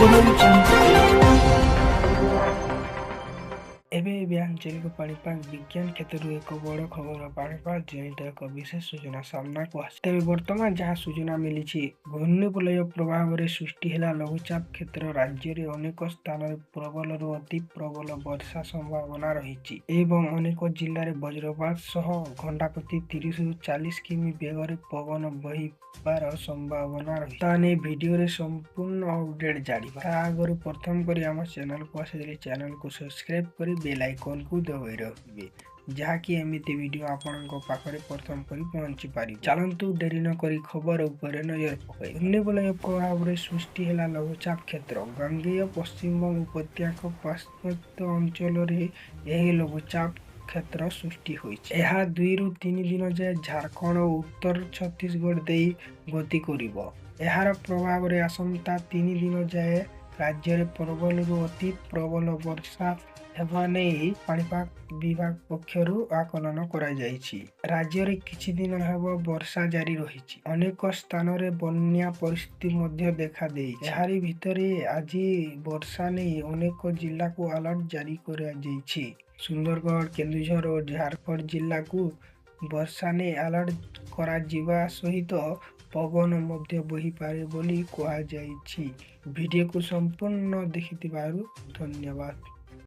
Audio Jungle. ଏବେ ଏବେ ଆଞ୍ଚଳିକ ପାଣିପାଗ ବିଜ୍ଞାନ କ୍ଷେତ୍ରରୁ ଏକ ବଡ଼ ଖବର, ପାଣିପାଗ ଜନିତ ଏକ ବିଶେଷ ସୂଚନା ସାମ୍ନାକୁ ଆସିଛି। ତେବେ ବର୍ତ୍ତମାନ ଯାହା ସୂଚନା ମିଳିଛି, ଘୂର୍ଣ୍ଣିବଳୟ ପ୍ରଭାବରେ ସୃଷ୍ଟି ହେଲା ଲଘୁଚାପ କ୍ଷେତ୍ର। ରାଜ୍ୟରେ ଅନେକ ସ୍ଥାନରେ ପ୍ରବଳରୁ ଅତି ପ୍ରବଳ ବର୍ଷା ସମ୍ଭାବନା ରହିଛି ଏବଂ ଅନେକ ଜିଲ୍ଲାରେ ବଜ୍ରପାତ ସହ ଘଣ୍ଟାପ୍ରତି 30ରୁ 40 କିମି ବେଗରେ ପବନ ବହିବାର ସମ୍ଭାବନା ରହିଛି। ତା ନେଇ ଭିଡ଼ିଓରେ ସମ୍ପୂର୍ଣ୍ଣ ଅପଡେଟ୍ ଜାଣିବା। ତା ଆଗରୁ ପ୍ରଥମ କରି ଆମ ଚ୍ୟାନେଲକୁ ଆସିଥିଲେ ଚ୍ୟାନେଲକୁ ସବସ୍କ୍ରାଇବ୍ କରି ବେଲ୍ ଆଇକନ୍କୁ ଦବାଇ ରଖିବେ, ଯାହାକି ଏମିତି ଭିଡ଼ିଓ ଆପଣଙ୍କ ପାଖରେ ପ୍ରଥମ କରି ପହଞ୍ଚି ପାରିବ। ଚାଲନ୍ତୁ ଡେରି ନକରି ଖବର ଉପରେ ନଜର ପକାଇ। ଘୂର୍ଣ୍ଣିବଳୟ ପ୍ରଭାବରେ ସୃଷ୍ଟି ହେଲା ଲଘୁଚାପ କ୍ଷେତ୍ର। ଗାଙ୍ଗେୟ ପଶ୍ଚିମବଙ୍ଗ ଉପତ୍ୟକା ପାଶ୍ଚାତ୍ୟ ଅଞ୍ଚଳରେ ଏହି ଲଘୁଚାପ କ୍ଷେତ୍ର ସୃଷ୍ଟି ହୋଇଛି। ଏହା 2ରୁ 3 ଦିନ ଯାଏ ଝାଡ଼ଖଣ୍ଡ ଓ ଉତ୍ତର ଛତିଶଗଡ଼ ଦେଇ ଗତି କରିବ। ଏହାର ପ୍ରଭାବରେ ଆସନ୍ତା 3 ଦିନ ଯାଏ ରାଜ୍ୟରେ ପ୍ରବଳରୁ ଅତି ପ୍ରବଳ ବର୍ଷା ହେବା ନେଇ ପାଣିପାଗ ବିଭାଗ ପକ୍ଷରୁ ଆକଳନ କରାଯାଇଛି। ରାଜ୍ୟରେ କିଛି ଦିନ ହେବ ବର୍ଷା ଜାରି ରହିଛି। ଅନେକ ସ୍ଥାନରେ ବନ୍ୟା ପରିସ୍ଥିତି ମଧ୍ୟ ଦେଖାଦେଇଛି। ଏହାରି ଭିତରେ ଆଜି ବର୍ଷା ନେଇ ଅନେକ ଜିଲ୍ଲାକୁ ଆଲର୍ଟ ଜାରି କରାଯାଇଛି। ସୁନ୍ଦରଗଡ଼, କେନ୍ଦୁଝର ଓ ଝାଡ଼ଖଣ୍ଡ ଜିଲ୍ଲାକୁ ବର୍ଷା ନେଇ ଆଲର୍ଟ କରାଯିବା ସହିତ ପବନ ମଧ୍ୟ ବହିପାରେ ବୋଲି କୁହାଯାଇଛି। ଭିଡ଼ିଓକୁ ସମ୍ପୂର୍ଣ୍ଣ ଦେଖିଥିବାରୁ ଧନ୍ୟବାଦ।